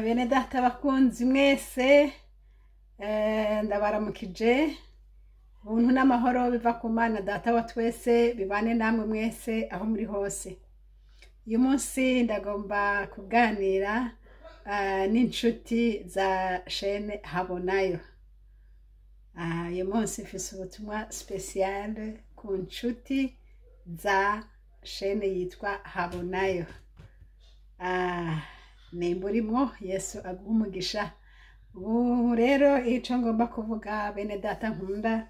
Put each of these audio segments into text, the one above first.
Bene data bakunzi mwese, ndabaramukije. Ubuntu n'amahoro biva ku Mana Data wa twese bibane namwe mwese aho muri hose. Uyu munsi ndagomba kuganira n'inshuti za chaîne Habonayo. Uyu munsi mfise ubutumwa spécial ku nshuti za chaîne yitwa Habonayo. Nimba urimwo, Yesu aguhe umugisha. Ubu rero ico ngomba kuvuga, bene data nkunda,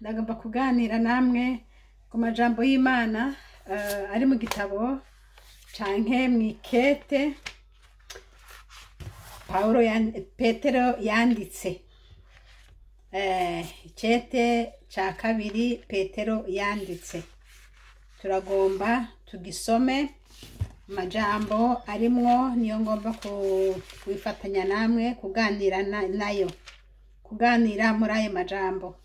ndagomba kuganira namwe ku majambo y'Imana ari mu gitabo canke mw'ikete Paulo Petero yanditse. Icete ca kabiri Petero yanditse, turagomba tugisome. Amajambo arimwo niyo ngomba kwifatanya namwe kuganira nayo, kuganira muri ayo majambo.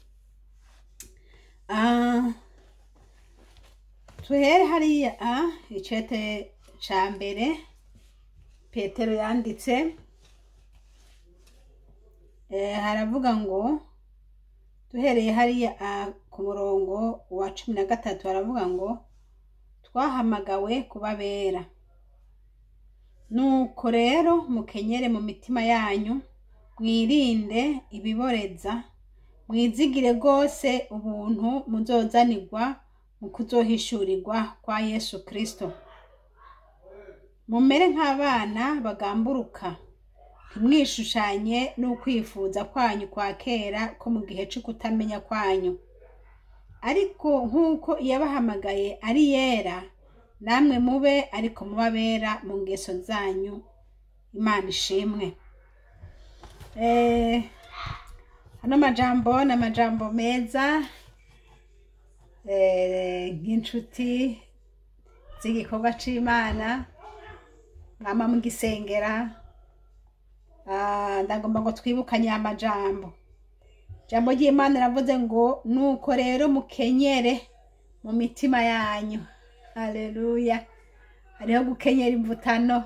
Tuhere hariya, icete ca mbere Petero yanditse. Haravuga ngo, duhereye hariya ku murongo wa 13, haravuga ngo: "Twahamagawe kuba bera. Nuko rero mukenyere mu mitima yanyu, mwirinde ibiboreza, mwizigire rwose ubuntu muzozanirwa mu kuzohishurirwa kwa Yesu Kristo. Mumere nk'abana bagamburuka, ntimwishushanye n'ukwifuza kwanyu kwa kera ko mu gihe cyo kutamenya kwanyu, ariko nk'uko iyabahamagaye ari yera, namwe mube ariko muba bera mu ngeso zanyu." Imana ishimwe. Ano majambo ni amajambo meza. Nk'inshuti z'igikorwa c'Imana mwama mugisengera, ndagomba ngo twibukanye aya majambo. Ijambo ry'Imana riravuze ngo: "Nuko rero mukenyere mu mitima yanyu." Haleluya! Hariho gukenyera imvutano,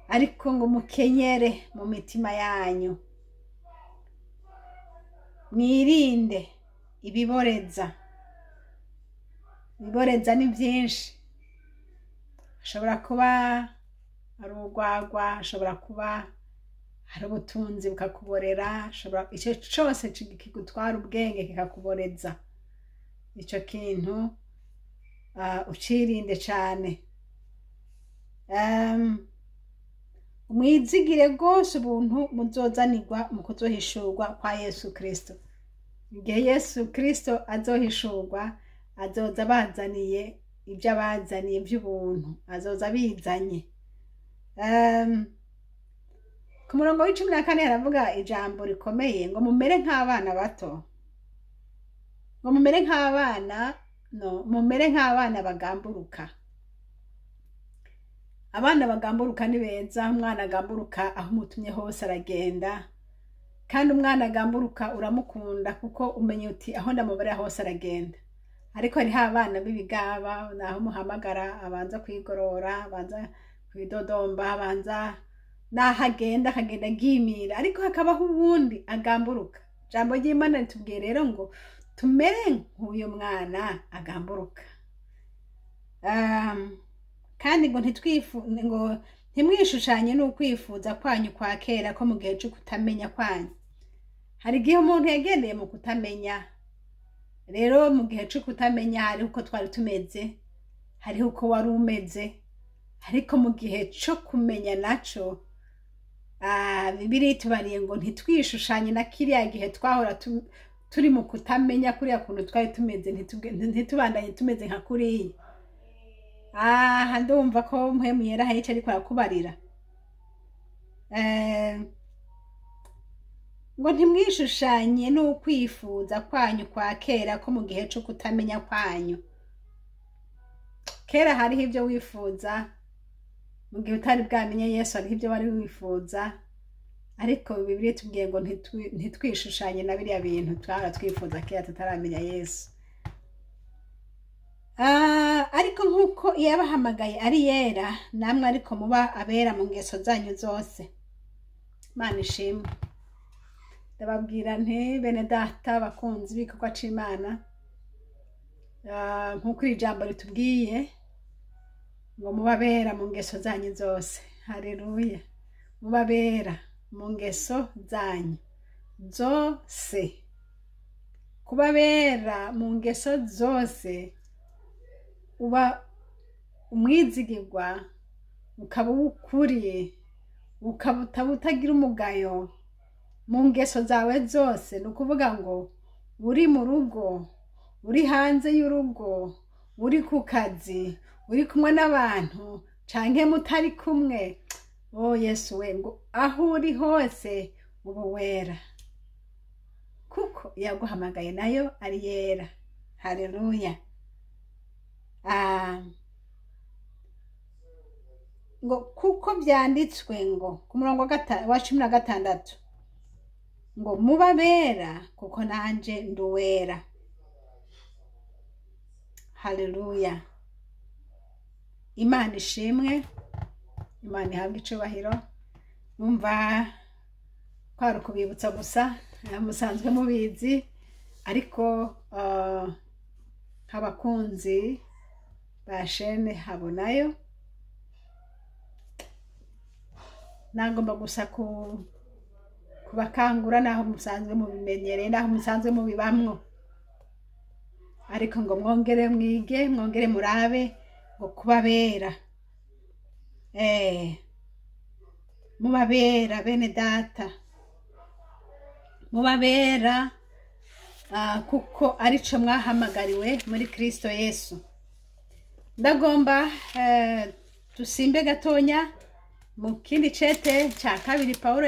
ariko ngo mukenyere mu mitima yanyu, mwirinde ibiboreza. Ibiboreza ni byinshi: ashobora kuba ari urwagwa, ashobora kuba ari ubutunzi bukakuborera, ashobora icyo cyose kigutwara ubwenge kikakuboreza. Icyo kintu ucirinde cyane. Mwizigire rwose ubuntu muzozanirwa mu kuzohishurwa kwa Yesu Kristo. Igihe Yesu Kristo azohishurwa, azoza abazaniye ibyo abazaniye by'ubuntu, azoza abizanye. Ku murongo wa 14 haravuga ijambo rikomeye ngo: "Mumere nk'abana bato", ngo mumere nk'abana, no mumere nk'abana bagamburuka. Abana bagamburuka ni beza. Umwana agamburuka, aho umutumye hose aragenda, kandi umwana agamburuka uramukunda, kuko umenya uti: "Aho ndamubarira hose aragenda." Ariko hariho abana b'ibigaba, naho umuhamagara abanza kwigorora, abanza kwidodomba, abanza naho agenda akagenda agimira. Ariko hakabaho uwundi agamburuka. Ijambo ry'Imana ritubwiye rero ngo tumere nk'uyu mwana agamburuka. Kandi ngo ntitwifu ngo ntimwishushanye n'ukwifuza kwanyu kwa kera ko mu gihe cyo kutamenya kwanyu. Hari igihe umuntu yagendeye mu kutamenya. Rero mu gihe cyo kutamenya hariho uko twari tumeze, hariho uko wari umeze, ariko mu gihe cyo kumenya naco, Bibiliya itubariye ngo ntitwishushanye na kiriya gihe twahora turi mu kutamenya. Kuriya kuntu twari tumeze, ntitubandanye tumeze nka kuriya. Aha ndumva ko Mpwemu Yera hari ico ariko arakubarira. Ngo ntimwishushanye n'ukwifuza kwanyu kwa kera ko mu gihe cyo kutamenya kwanyu. Kera hariho ibyo wifuza mu gihe utari bwamenye Yesu, hariho ibyo wari wifuza, ariko Bibiliya itubwiye ngo ntitwishushanye na biriya bintu twahora twifuza kera tutaramenya Yesu. Ariko nk'uko yabahamagaye ari yera, namwe ariko muba abera mu ngeso zanyu zose. Imana ishimwe. Ndababwira nti bene data bakunzi b'igikorwa c'Imana, nk'uko iri jambo ritubwiye ngo muba abera mu ngeso zanyu zose. Haleluya. Muba abera mu ngeso zanyu zose. Kuba abera mu ngeso zose, uba umwizigirwa, ukaba uwukuriye, ukaba utagira umugayo mu ngeso zawe zose. Ni ukuvuga ngo uri mu rugo, uri hanze y'urugo, uri ku kazi, uri kumwe n'abantu canke mutari kumwe, oh Yesu we, ngo aho uri hose uba wera, kuko yaguhamagaye nayo ari yera. Haleluya. Ngo kuko byanditswe ngo ku murongo wa 16 ngo muba bera kuko nanje nduwera. Haleluya. Imana ishimwe, Imana ihabwe icubahiro. Numva kwari ukubibutsa gusa, musanzwe mubizi, ariko nk'abakunzi ba shene Habonayo nagomba gusa kubakangura, naho musanzwe mubimenyereye, naho musanzwe mubibamwo, ariko ngo mwongere mwige, mwongere murabe ngo kubabera, mubabera bene data, mubabera, kuko arico mwahamagariwe muri Kristo Yesu. Ndagomba dusimbe gatonya mu kindi cete cya kabiri Paulo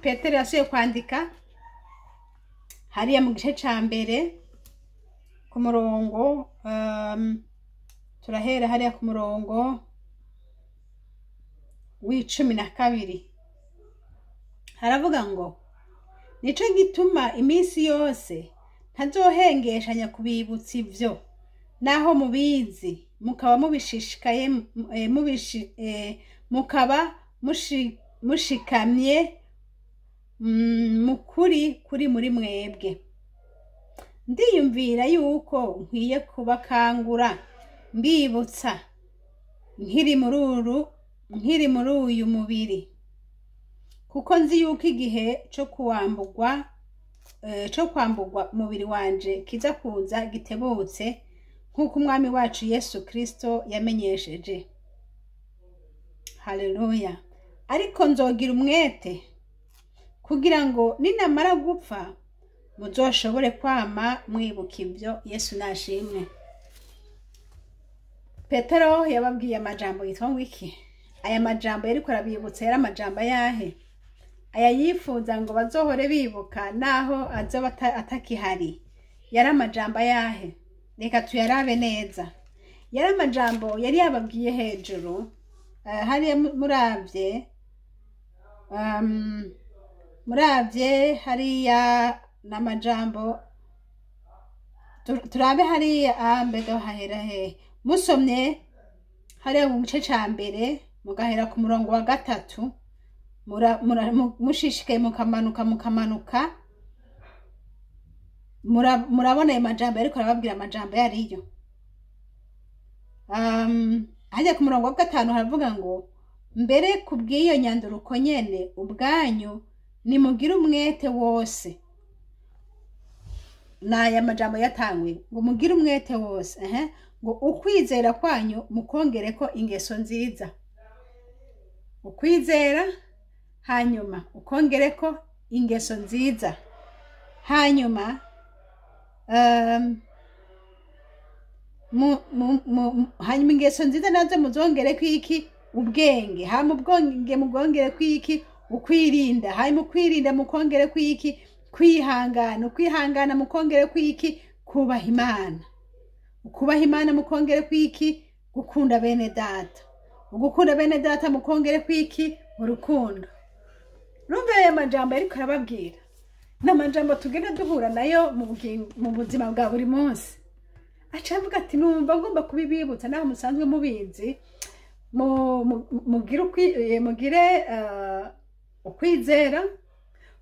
Petero yasuye kwandika hariya mu gice ca mbere ku murongo, turahera hariya ku murongo w'12. Haravuga ngo nico gituma iminsi yose ntazohengeshanya kubibutsa ivyo, naho mubizi mukaba mubishishikaye, mukaba mushikamye mukuri kuri muri mwebwe. Ndiyumvira yuko nkwiye kubakangura mbibutsa nkiri muri uyu mubiri, kuko nzi yuko igihe cyo kwambugwa umubiri wanje kiza kuza gitebutse, nk'uko umwami wacu Yesu Kristo yamenyesheje. Haleluya. Ariko nzogira umwete kugira ngo ninamara gupfa muzoshobore kwama mwibuka ibyo. Yesu nashimwe. Petero yababwiye amajambo yitwa ngo iki? Aya majambo yariko arabibutsa yari amajambo ayahe? Aya yifuza ngo bazohore bibuka naho azoba atakihari. Yari amajambo ayahe? Reka tuyarabe neza. Yari amajambo yari yababwiye hejuru, hariya muravye, muravye hariya n'amajambo turabe hariya, mbega hahera he? Musomye hariya mu gice ca mbere mugahera ku murongo wa 3, mushishikaye mukamanuka mukamanuka, murabona ayo majambo yariko arababwira amajambo yariyo. Hajya ku murongo wa 5 haravuga ngo mbere kubw'iyo nyanduruko nyene ubwanyu nimugire umwete wose. Naya majambo yatangwe ngo mugire umwete wose, ngo ukwizera kwanyu mukongereko ingeso nziza. Ukwizera, hanyuma ukongereko ingeso nziza, hanyuma hanyuma ingeso nziza nazo muzongereko iki? Ubwenge. Hama ubwenge mubwongereko iki? Ukwirinda. Hanyuma ukwirinda mukongereko iki? Kwihangana. Ukwihangana mukongereko iki? Kubaha Imana. Ukubaha Imana mukongereko iki? Gukunda bene data. Ugukunda bene data mukongereko iki? Urukundo. Urumva aya majambo ariko arababwira, ni amajambo tugenda duhura nayo mu buzima bwa buri munsi. Aca avuga ati numva ngomba kubibibutsa naho musanzwe mubizi, mugire ukwizera,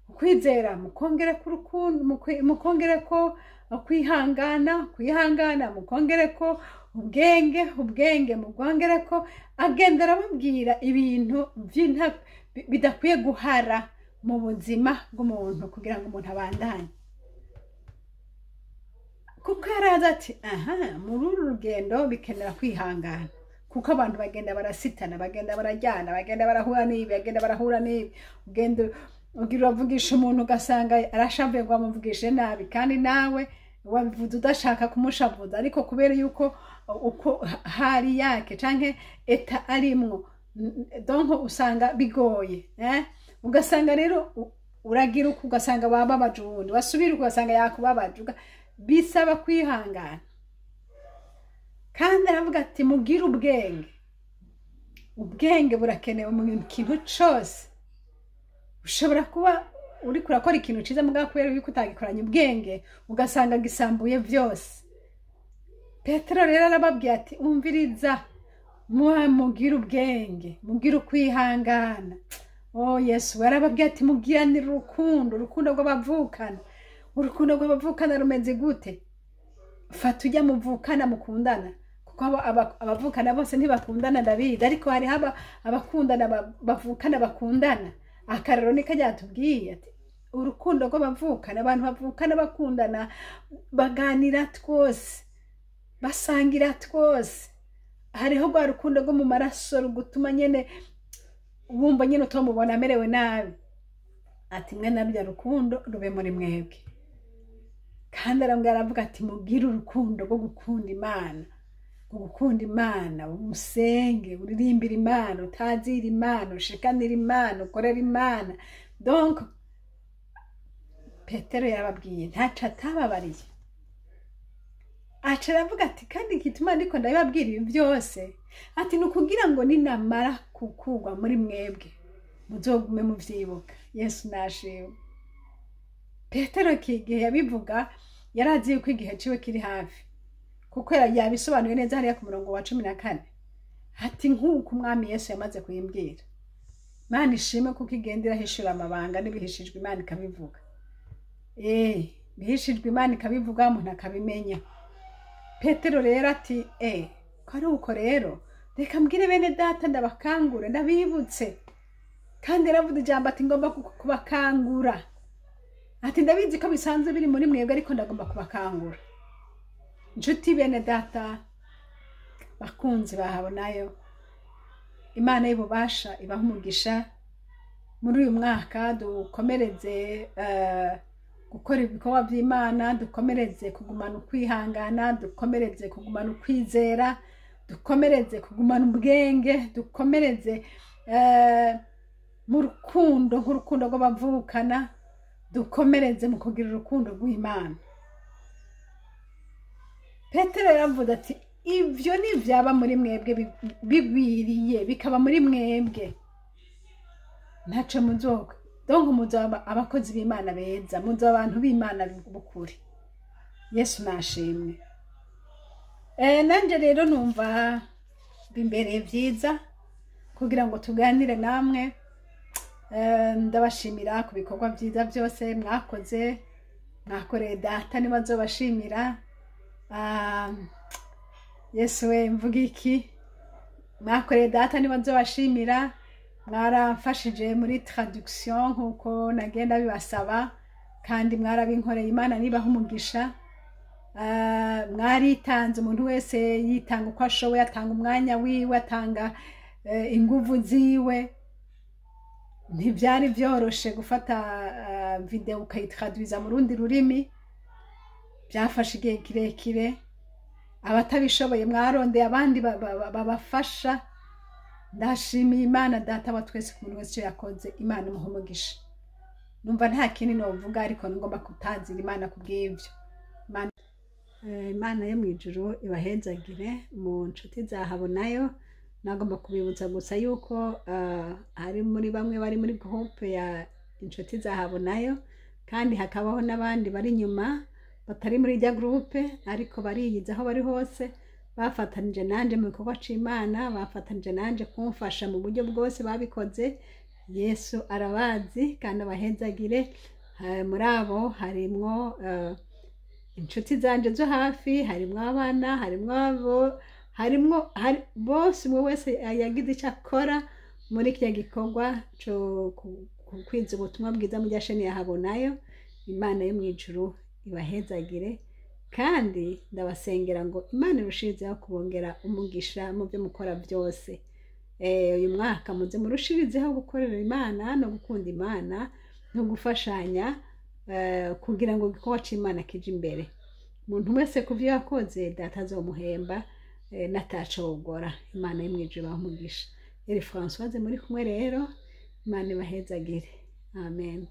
ukwizera mukongere ku rukundo, mukongere ko kwihangana, kwihangana mukongere ko ubwenge, ubwenge mukongere ko. Agenda arababwira ibintu bidakwiye guhara mu buzima bw'umuntu kugira ngo umuntu abandanye, kuko yaraza ati aha muri uru rugendo bikenera kwihangana, kuko abantu bagenda barasitana, bagenda barajyana, bagenda barahura n'ibi, bagenda barahura n'ibi. Ugenda ugira uravugisha umuntu ugasanga arashavuye ngo wamuvugishe nabi, kandi nawe wabivuze udashaka kumushavuza, ariko kubera yuko uko hari yake canke état arimwo, donc usanga bigoye, eh? Ugasanga rero uragira uko, ugasanga wababaje uwundi, wasubira uko ugasanga yakubabaje, bisaba kwihangana. Kandi aravuga ati mugire ubwenge, ubwenge burakenewe mu kintu cose. Ushobora kuba uriko urakora ikintu ciza, mugabo kubera yuko utagikoranye ubwenge ugasanga gisambuye vyose. Petero rero arababwiye ati umviriza, mugire ubwenge, mugire ukwihangana. Oh Yesu yarababwiye ati mugiranire urukundo, urukundo rw'abavukana. Urukundo rw'abavukana rumeze gute? Fata ujya muvukana mukundana, kuko abavukana bose ntibakundana ndabizi, ariko hariho abakundana bavukana bakundana. Akarero ni kajya tubwiye ati urukundo rw'abavukana, abantu bavukana bakundana, baganira twose, basangira twose. Hariho rwa rukundo rwo mu maraso rugutuma nyene wumva nyene utomubona amerewe nabi. Ati mwe narya rukundo rube muri mwebwe. Kandi arambwira aravuga ati mugire urukundo rwo gukunda Imana, rwo gukunda Imana, umusenge, uririmbira Imana, utazira Imana, ushikanira Imana, ukorera Imana. Donc Petero yarababwiye, ntaco atababariye. Aca aravuga ati kandi igituma ndiko ndabibabwira ibi byose, ati ni ukugira ngo ninamara kukugwa muri mwebwe muzogume muvyibuka. Yesu nashimwe. Petero igihe yabivuga yarazi yuko igihe ciwe kiri hafi, kuko yabisobanuye neza hariya ku murongo wa 14, ati nk'uko umwami Yesu yamaze kuyimbwira. Imana ishimwe kuko igenda irahishura amabanga n'ibihishijwe Imana ikabivuga. Bihishijwe Imana ikabivuga, umuntu akabimenya. Petero rero ati ko ari uko rero reka mbwire bene data ndabakangure, ndabibutse. Kandi yaravuze ijambo ati ngomba kubakangura, ati ndabizi ko bisanzwe biri muri mwebwe, ariko ndagomba kubakangura. Inshuti bene data bakunzi bahabonayo, Imana y'ububasha ibaha umugisha muri uyu mwaka. Dukomereze gukora ibikorwa by'Imana, dukomereze kugumana ukwihangana, dukomereze kugumana ukwizera, dukomereze kugumana ubwenge, dukomereze mu rukundo nk'urukundo rw'abavukana, dukomereze mu kugira urukundo rw'Imana. Petero yaravuze ati ibyo nibyaba muri mwebwe bigwiriye bikaba muri mwebwe, ntaco muzokwa. Donc muzaba abakozi b'Imana beza, muzaba abantu b'Imana b'ukuri. Yesu nashimwe. Nanje rero numva bimbereye vyiza kugira ngo tuganire namwe. Ndabashimira ku bikorwa vyiza byose mwakoze, mwakoreye data niba nzobashimira. Yesu we mvuga iki? Mwakoreye data niba nzobashimira, mwaramfashije muri traduction nkuko nagenda bibasaba, kandi mwarabinkoreye, Imana nibaha umugisha. Mwaritanze, umuntu wese yitanga uko ashoboye, atanga umwanya wiwe, atanga inguvu ziwe. Ntibyari byoroshe gufata video ukayitraduiza mu rundi rurimi, byafashe igihe kirekire. Abatabishoboye mwarondeye abandi babafasha. Ndashimiye Imana data wa twese ku muntu wese icyo yakoze, Imana imuha umugisha. Numva nta kindi novuga, ariko ngomba kutazira Imana kubw'ibyo. Imana yo mu ijuru ibahezagire mu nshuti zahabonayo. Nagomba kubibutsa gusa yuko hari muri bamwe bari muri groupe ya inshuti zahabonayo, kandi hakabaho n'abandi bari inyuma. Batari muri irya groupe, ariko bariyizi aho bari hose. Bafatanije nanje mu gikorwa c'Imana, bafatanije nanje kumfasha mu buryo bwose babikoze. Yesu arabazi kandi abahezagire. Muri abo harimwo inshuti zanje zo hafi, harimwo abana, harimwo abo, harimwo bose. Umwe wese yagize icyo akora muri kiriya gikorwa cyo kwiza ubutumwa bwiza muri chaîne ya Habonayo. Imana yo mu ijuru ibahezagire, kandi ndabasengera ngo Imana irushirizeho kubongera umugisha mu byo mukora byose. Uyu mwaka muze murushirizeho gukorera Imana no gukunda Imana no gufashanya, kugira ngo igikorwa c'Imana kije imbere. Umuntu wese ku byo yakoze, Data azomuhemba natacogora. Imana yo mu ijuru ibahe umugisha. Eri Françoise muri kumwe rero, Imana ibahezagire. Amen.